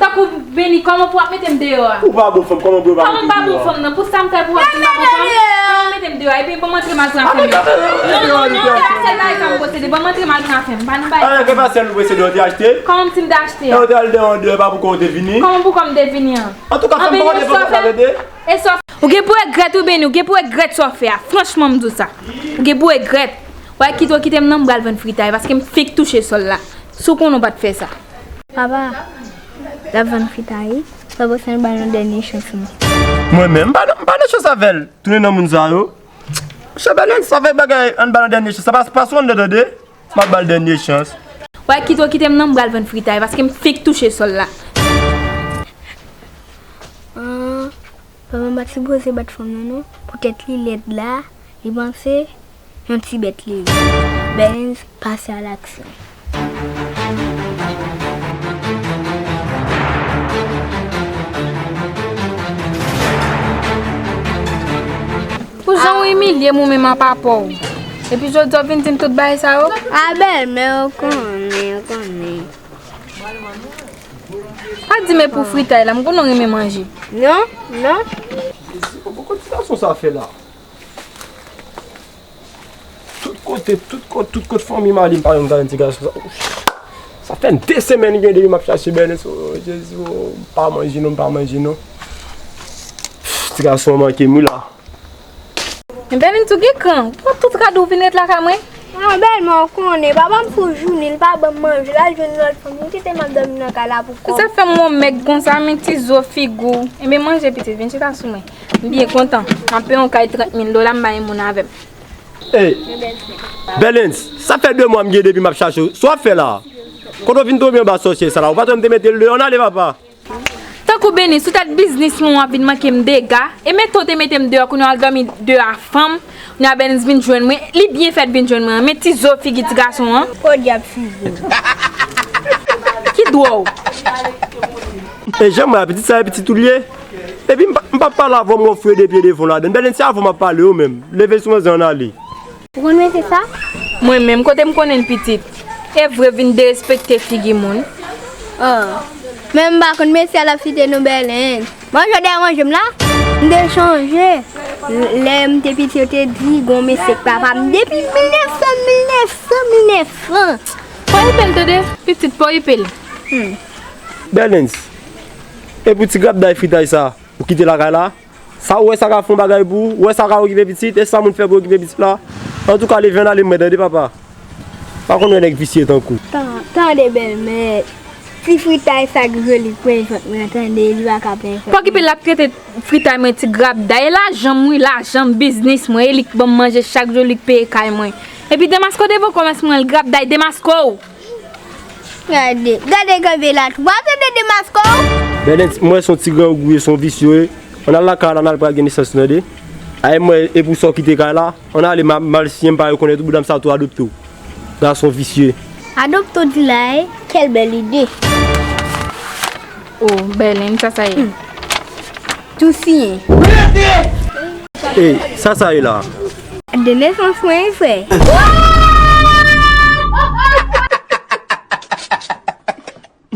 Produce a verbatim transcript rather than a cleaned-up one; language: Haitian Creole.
Tankou Beni, kòman pou w ap mete m deyò a? Ou pa bon fanm, kòman pou yo pa mete w deyò a? Kòman m pa bon fanm nan? Pou sa m fè pou w ap di m pa bon fanm? Kòman w mete m deyò a? Epi bon m antre m al pran fè m yo. Non, non, non, se pa sèl bagay sa m posede. Bon m antre m al pran fè m. Pa nan bagay sa. Anyen ke pa sèl ou posede, ou te achte? Kòman m ti m te achte a? E ou te al deyò an deyò, e pa pou kò ou te vini? Kòman pou kò m te vini an? Antouka, fanm pa konn fè sa, tande? E sa w fè? Ou gen pou regrèt wi Beni, ou gen pou regrèt sa w fè a. Franchman, m di w sa. Ou gen pou regrèt. Wè, kite w kite m nan, m pral vann fritay, paske m fenk touche sòl la. Si w konnen w pa t fè sa. Papa, l ap vann fritay wi. Papa, se ann ba l yon dènye chans wi. Mwen menm, m pa nan, m pa nan chans avè l. Tounen nan moun sa yo. Monchè Bèlens, sa fè bagay, ann ba l yon dènye chans. Sa pa, pa sou anndan, tande. M ap ba l dènye chans. Wè, kite w kite m nan, m pral vann fritay, paske m fenk touche sòl la. Ah, papa m pa t sipoze bat fanm nan non. Poutèt li lèd la, li panse yon ti bèt li ye. Bèlens, pase a laksyon. Pou jan w imilye m ou menm apa pa w. Epi jodi a w vin di m tout bagay sa yo? A bèlmè, ou konnen, ou konnen. Pa di m e pou fritay la, m konnen w renmen manje. Non, non. Poko ti gason sa fè la. Tout kote, tout kot, tout kot fanmi m ale, m pa janm gade ti gason sa. Sa fè de semèn gen depi m ap chache Bèlens. O Jezi, o, m pa manje non, m pa manje non. Ti gason an manke m wi la. Men Bèlens ou gen kran. Ou tout rad ou vin ret lakay mwen. Ah, bèlmè, ou konnen, papa m sou jounen, li pa ban m manje, l al jwenn lòt fanm, li kite m ap dòmi nan kay la pou kò m. Sa fè m wè w mèg konsa, men ti zo figi w. Enben manje pitit, vin chita sou mwen. M byen kontan. M ap peye yon kay trant mil dola, m ba yon moun avè m. Ey, Bèlens, sa fè de mwa m gen depi m ap chache w. Sa w ap fè la? Kote w vin tonbe anba sòsyè sa la? Ou pa t wè m te mete l deyò? Ann ale, papa. Tankou Bèlens, sou tèt biznis mwen w ap vin manke m dega. E mete w te mete m deyò, kounye a w al dòmi deyò a fanm. Kounye a Bèlens vin jwenn mwen. Li byen fèt vin jwenn mwen. Men ti zo figi ti gason an. Podyab figi w. Ki dwa w? E jan m wè a, pitit sa e pitit ou l ye? Epi m pa, m pa pale avè w, m wè w foure de pye devan w ladan. Bèlens, se avè w m ap pale wi menm. Leve sou manzè, ann ale. Ou konn mesye sa? Mwen menm, kote m konnen l pitit? E vre vin derespekte figi moun. Ah. Men m pa konn mesye a l ap site non Bèlens. Bon, jodi a manje m la, m te chanje. Lè m te piti, yo te di, gon mesye k papa m depi mil nèf san, mil nèf san, mil nèf san. Pa okipe l tande, pitit, pa okipe l. Hmm. Bèlens, e pou ti grapday fritay sa, ou kite lakay la? Sa ou wè sa ka fè yon bagay pou ou? Ou wè sa ka okipe pitit? E sa moun fè pou okipe pitit la? Antouka, leve ann ale mwen, tande papa. Pa konn wè nèg visye tankou. Tan-, tande bèlmè. Ti fritay sa k joli k plen vant mwen an, tande, li pa ka plen vant mwen. Pa okipe l, l ap trete fritay mwen ti grapday. E lajan m wi, lajan m, biznis mwen. E li k ban m manje chak jou, li k peye kay mwen. Epi Demasko devan kòmès mwen, l grapday Demasko. Gade, gade kanpe la tou. W ap tande Demasko? Bèlens, m wè se yon ti grangou, se yon visye. Ann al lakay la, ann al pral gen nesans, tande. Ay, m wè, e pou sa w kite kay la, ann ale, m a, m al siyen, m pa rekonèt ou, boudam sa tou adopte w. Gason visye. Adopte w di la, e? Quelle belle idée. Oh, Bèlens, sa sa ye. Hmm. Tou siyen. E, sa sa ye la? De nesans mwen, frè.